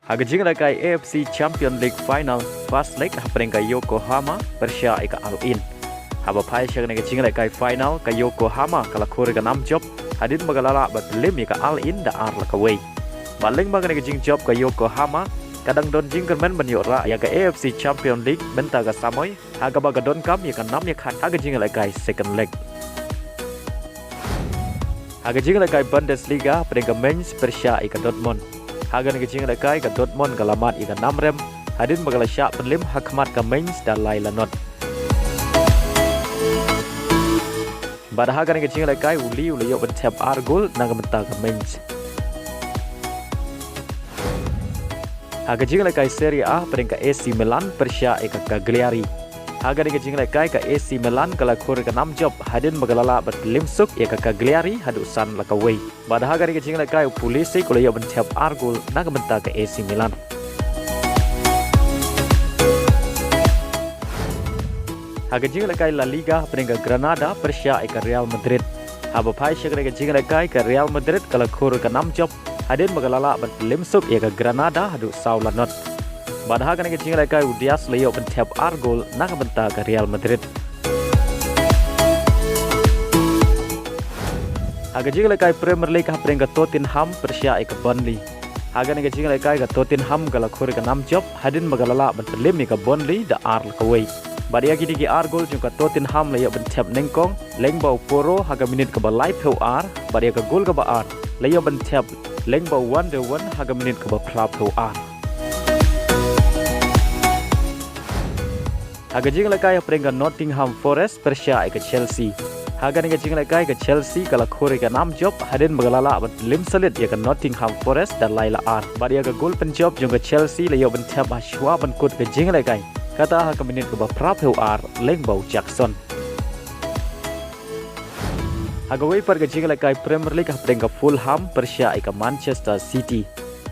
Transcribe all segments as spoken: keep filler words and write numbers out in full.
Ha ka jinglehkai A F C Champion League Final, first leg hapdeng ka Yokohama pyrshah ïa ka Al Ain. Haba phai sha kane ka jinglehkai final, ka Yokohama ka la khur ïa ka nam jop hadien ba ka la lah ban pynrem ïa ka Al Ain da ar la kawei. Bad lyngba kane ka jingjop ka Yokohama ka dang don jingkyrmen ban ïoh rah ïa ka A F C Champion League mynta ka samoi, ha kaba ka donkam ïa ka nam ïa ka khat ha ka jinglehkai second leg. Ha ka jinglehkai Bundesliga, hapdeng ka Mainz pyrshah ïa ka Dortmund. Ha kane ka jinglehkai ka Dortmund ka la mad ïa ka nam rem hadien ba ka la shah pynrem ha khmat ka Mainz da lai la not. Bad ha kane ka jinglehkai u Lille u la ïoh ban thep ar gol na ka bynta ka Mainz. Ha ka jinglehkai Serie A, hapdeng ka A C Milan pyrshah ïa ka Cagliari. Ha kane ka jinglehkai ka A C Milan ka la khur ïa ka nam jop hadien ba ka la lah ban pynrem suk ïa ka Cagliari haduh san la kawei. Bad ha kane ka jinglehkai u Pulisic u la ïoh ban thep ar gol na ka bynta ka A C Milan. Ha ka jinglehkai La Liga, hapdeng ka Granada pyrshah ïa ka Real Madrid. Haba phai sha kane ka jinglehkai ka Real Madrid ka la khur ïa ka nam jop hadien ba ka la lah ban pynrem suk ïa ka Granada haduh saw la not. Bad ha kane ka jinglehkai u Diaz u la ïoh ban thep ar gol na ka bynta ka Real Madrid. Ha ka jinglehkai Premier League, hapdeng ka Tottenham pyrshah ïa ka Burnley. Ha kane ka jinglehkai ka Tottenham ka la khur ïa ka nam jop hadien ba ka la lah ban pynrem ïa ka Burnley da ar la kawei. Bad ïa kine ki ar gol jong ka Tottenham la ïoh ban thep nyngkong lyngba u Porro ha ka minit kaba laiphew ar, bad ïa ka gol kaba ar la ïoh ban thep lyngba u Van de Ven ha ka minit kaba phra phew ar. Ha ka jinglehkai, hapdeng ka Nottingham Forest pyrshah ïa ka Chelsea. Ha kane ka jinglehkai ka Chelsea ka la khur ïa ka nam jop hadien ba ka la lah ban pynrem shuh ïa ka Nottingham Forest da lai la ar. Bad ïa ka gol pynjop jong ka Chelsea la ïoh ban thep ha shuwa ban kut ka jinglehkai, kata ha ka minit kaba phra phew ar lyngba u Jackson. Ha kawei pat ka jinglehkai Premier League, hapdeng ka Fulham pyrshah ïa ka Manchester City.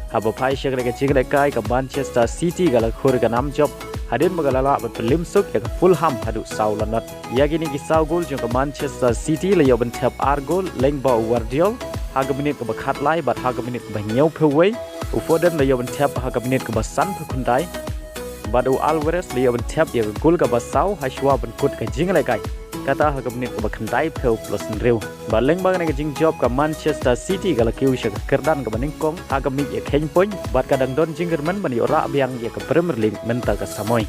Haba phai sha kane ka jinglehkai ka Manchester City ka la khur ïa ka nam jop hadien ba ka la lah ban pynrem suk ïa ka Fulham haduh saw la not. Ïa kine ki saw gol jong ka Manchester City la ïoh ban thep ar gol lyngba u Gvardiol ha ka minit kaba khatlai bad ha ka minit kaba hynñiewphew wei. U Foden la ïoh ban thep ha ka minit kaba sanphew khyndai. Bad u Alvarez la ïoh ban thep ïa ka gol kaba saw ha shuwa ban kut ka jinglehkai, kata ha ka minit kaba khyndaiphew plus hynriew. Bad lyngba kane ka jingjop ka Manchester City ka la kiew sha ka kyrdan kaba nyngkong ha ka miej ïakheiñ point, bad ka dang don jingkyrmen ban ïoh rah biang ïa ka Premier League mynta ka samoi.